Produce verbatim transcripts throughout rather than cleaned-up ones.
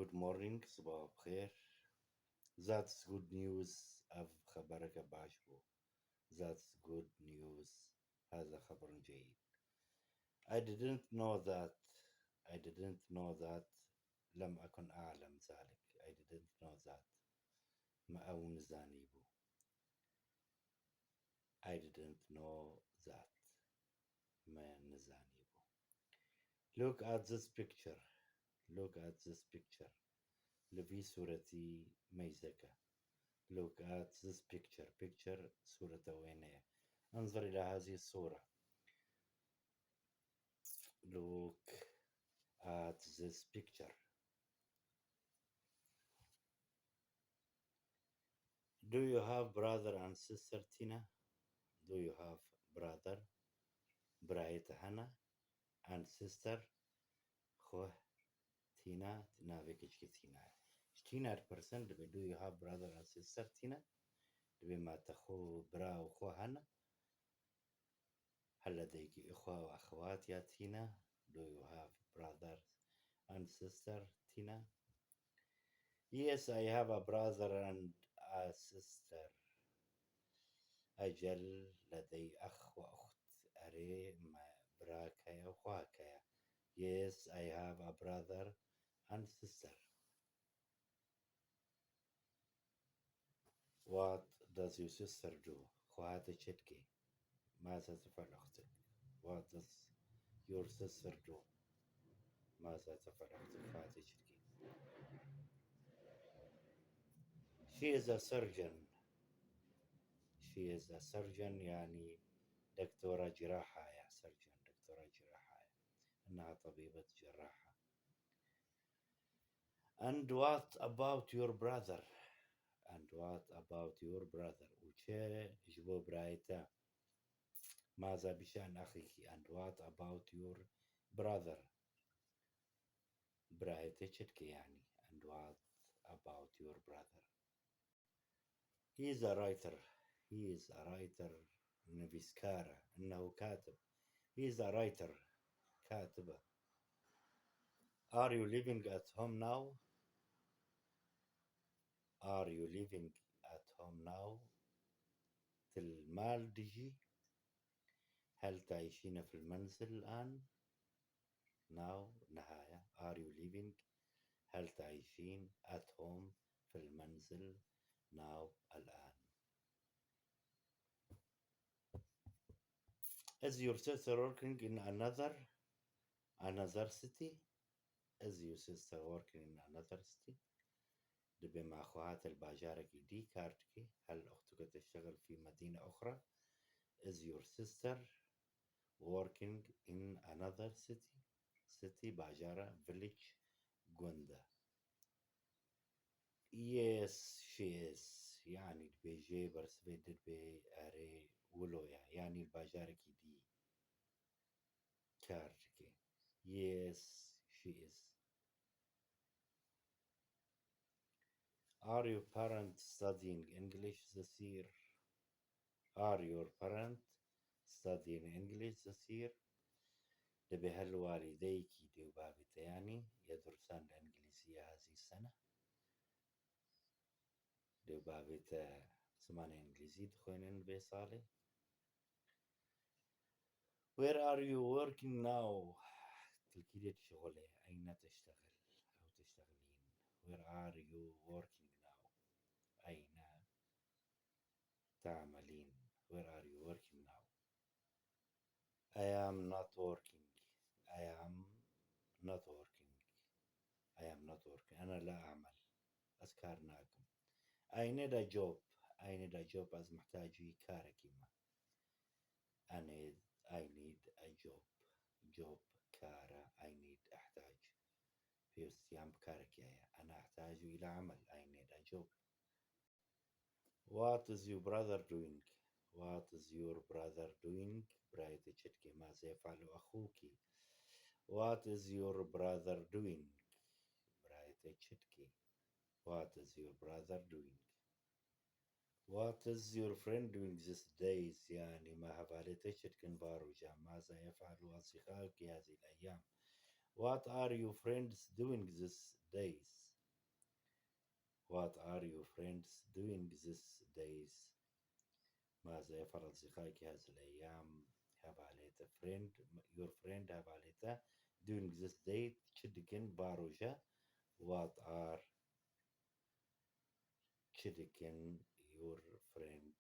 Good morning, صباح بخير. That's good news, ev xebereke baş bû. That's good news, هذا خبر جيد. I didn't know that, I didn't know that, لم أكن أعلم ذلك. I didn't know that, me ew nizanîbû. I didn't know that, me nizanîbû. Look at this picture. Look at this picture. Li vî sûretî meyzeke. Look at this picture. Picture, sûrete wêneye. انظر إلى هذه الصورة. Look at this picture. Do you have brother and sister, Tina? Do you have brother? Birayê te hene? And sister? Xweh, Tina, navê keçikê Tina ye. Ji Tina dipirsin, dibê, do you have brother and sister, Tina? Dibê, ma te xwe bira û xwe hene? Hela dayikî, إخوة وأخوات يا تينا. Do you have brother and sister, Tina? Yes, I have a brother and a sister. أجل، لدي أخ وأخت. Erê, me birak heye û xwehek heye. Yes, I have a brother and sister. What does your sister do? Xwehate çi dike? ماذا تفعل أختك? What does your sister do? ماذا تفعل أختك? Xwehate çi dike? She is a surgeon. She is a surgeon, يعني دكتورة جراحة يا surgeon، دكتورة جراحة. إنها طبيبة جراحة. And what about your brother? And what about your brother? û çi ji bo birayê te? ماذا بشأن أخيك? And what about your brother? Birayê te çi dike yani? And what about your brother? He is a writer. He is a writer. Nivîskar e. إنه كاتب. He is a writer. كاتب e. Are you living at home now? Are you living at home now? Tu li mal dijî? هل تعيشين في المنزل الآن؟ Now, niha ye. Are you living? هل تعيشين at home في المنزل now, الآن? Is your sister working in another, another city? Is your sister working in another city? Dibê ma xwehate li bajarekî dî kar dike. هل أختك تشتغل في مدينة أخرى? Is your sister working in another city? City, bajara, village, gund e. Yes, she is. Yani dibêje bersivê dibê erê wilo ye. Yani li bajarekî dî kar dike. Yes, she is. Are your parents studying English this year? Are your parents studying English this year? Dibê hel walîdeyekî dê û bavê te yanî ya dursan li Îngilîzî ya hazî sene. Dê û bavê te zimanê îngilîzî dixwênin vê salê. Where are you working now? Tu li kî dê dişixulê? أين تشتغل؟ أو تشتغلين؟ Where are you working now? أين تعملين؟ Where are you working now? I am not working. I am not working. I am not working. أنا لا أعمل. Ez kar nakim. I need a job. I need a job. Ez mihtacî karekî me. I need, I need a job. Job, kar e. I need, احتاج. Pêwistiyam bi karekî heye. أنا أحتاج إلى عمل. I need a job. What is your brother doing? What is your brother doing? Birayê te çi dike? ماذا يفعل أخوك? What is your brother doing? Birayê te çi dike? What is your brother doing? What is your friend doing these days? Yani ma hevalê te çi dikin va rojan? ماذا يفعل أصدقاؤك هذه الأيام? What are your friends doing these days? What are your friends doing these days? ماذا يفعل أصدقائك هذه الأيام؟ Hevalê te, friend, your friend, hevalê te, doing this day, çi dikin va roje? What are, çi dikin, your friend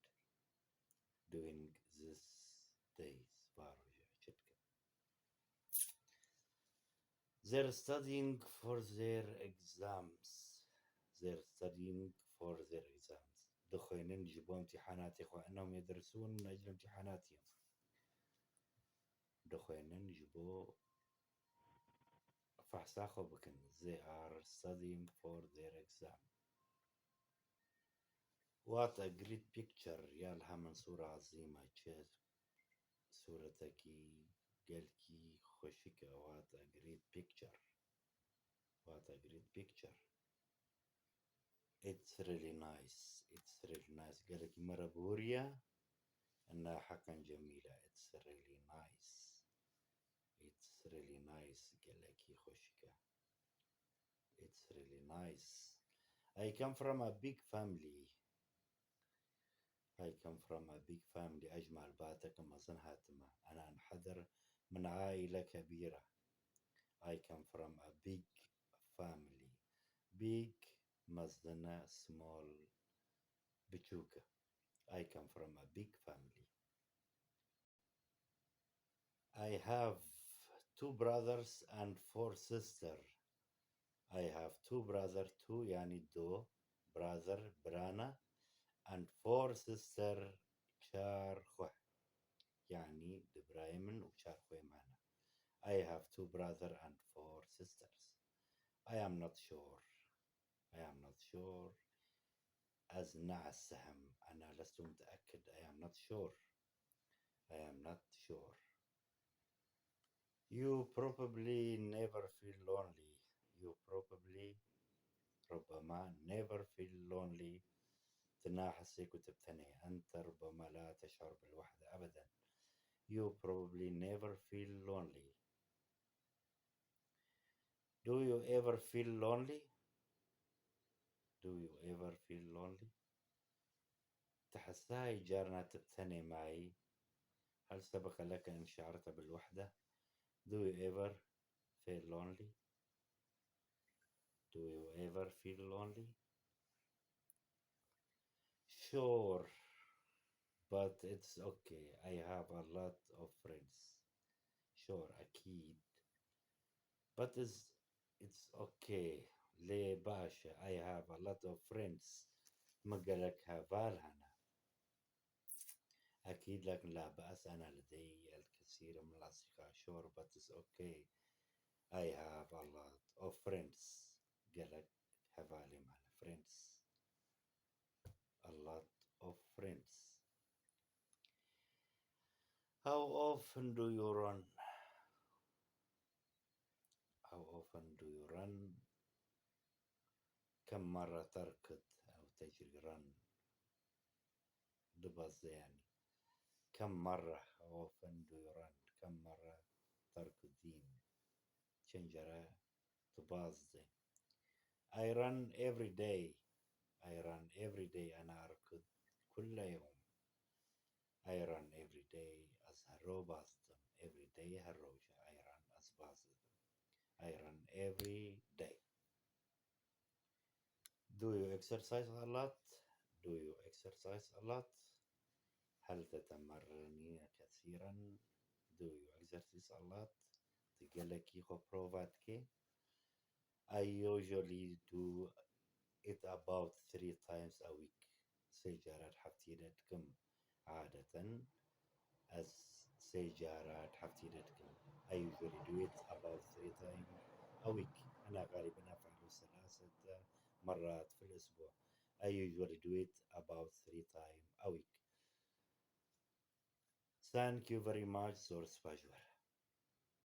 doing these days? Va roje çi dikin? They're studying for their exams. They're studying for their exams. Dixwênin ji bo imtîhanatê xwe. إنهم يدرسون من أجل امتحاناتهم. Dixwênin ji bo fehsa xwe bikin. They are studying for their exam. What a great picture. Ya li hemin sûra ezîm e, çi sûretekî gelkî xweşik e. What a great picture. What a great picture. It's really nice. It's really nice. Gelekî me re bihuriye. إنها حقا جميلة. It's really nice. It's really nice. Gelekî xweşik e. It's really nice. I come from a big family. I come from a big family. Ez ji malbateke mezin hatime. أنا أنحدر من عائلة كبيرة. I come from a big family. Big, mezin e, small, biçûk e. I come from a big family. I have two brothers and four sisters. I have two brother, two yani du, brother, birana, and four sister, çar xwe. Yani du birayê min û çar xwê me ne. I have two brother and four sisters. I am not sure. I am not sure. Ez ne ez sehim. أنا لست متأكد. I am not sure. I am not sure. You probably never feel lonely. You probably, ربما, never feel lonely. Tu nahesê ku tu bi tenê. أنت ربما لا تشعر بالوحدة أبدا. You probably never feel lonely. Do you ever feel lonely? Do you ever feel lonely? تحساي جارنا تبتني معي؟ هل سبق لك أن شعرت بالوحدة؟ Do you ever feel lonely? Do you ever feel lonely? Sure, but it's okay. I have a lot of friends. Sure, أكيد. But it's, it's okay. ليه باشا. I have a lot of friends. مقلك هفال هنا. أكيد، لكن لا بأس، أنا لدي الكثير من الأصدقاء. Sure, but it's okay. I have a lot of friends. قالك هفالي معنا friends. A lot of friends. How often do you run? How often do you run? كم مرة تركض أو تجري؟ Run. Dibazde yani. كم مرة, how often do you run? كم مرة تركضين? Çend cara dibazde? I run every day. I run every day. أنا أركض كل يوم. I run every day. Ez her roj bazdim. Every day, her roja. I run, ez bazdim. I run every day. Do you exercise a lot? Do you exercise a lot? هل تتمرنين كثيرا? Do you exercise a lot? Tu gelekî xwe prova dikî? I usually do it about three times a week. Sê cara di heftê de dikim. عادة ez sê cara di heftê de dikim. I usually do it about three times a week. أنا غالبا أفعل ثلاثة مرات في الأسبوع. I usually do it about three times a week. Thank you very much. Zor spas ji we re.